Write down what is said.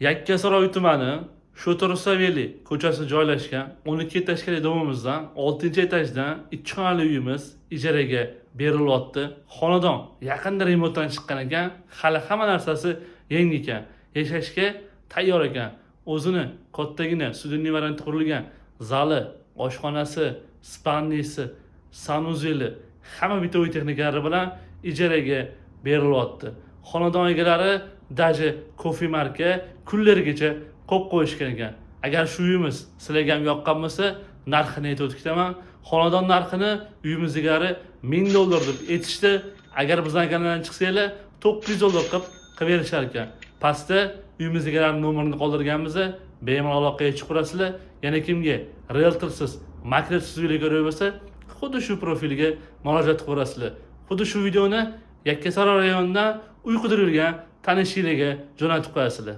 Yakkasaroy tumani, Shota Rustaveli ko'chasi joylashgan 12 этажка li domimizdan 6-etajdan 2 xonali uyimiz ijaraga berilyapti. Xonadon yaqinda remontdan chiqqan ekan, hali hamma narsasi yangi ekan. Yashashga tayyor ekan. O'zini kattagina студийный variantda qurilgan zali, oshxonasi, спальный si, санузел i, hamma бытовой texnikalari bilan ijaraga berilyapti. Xonadon egalari даже кофемарка kullergacha qo'yib qo'yishgan ekan. Agar shu uyimiz sizlarga ham yoqqan bo'lsa, narxini aytib o'tib ketaman. Xonadon narxini uyimiz egalari 1000 dollar deb aytishdi. Agar bizning kanaldan chiqsanglar, 900 dollar qilib berishar ekan. Pastda uyimiz egalarining nomerini qoldirganmiz, bemalol aloqaga chiqaverasizlar. Yana kimga rieltorsiz, maklersiz uylar kerak bo'lsa, xuddi shu profilga murojaat qilaverasizlar. Xuddi shu videoni Yakkasaroy rayonidan uy qidirib yurgan tanishinglarga jo'natib qo'yasizlar.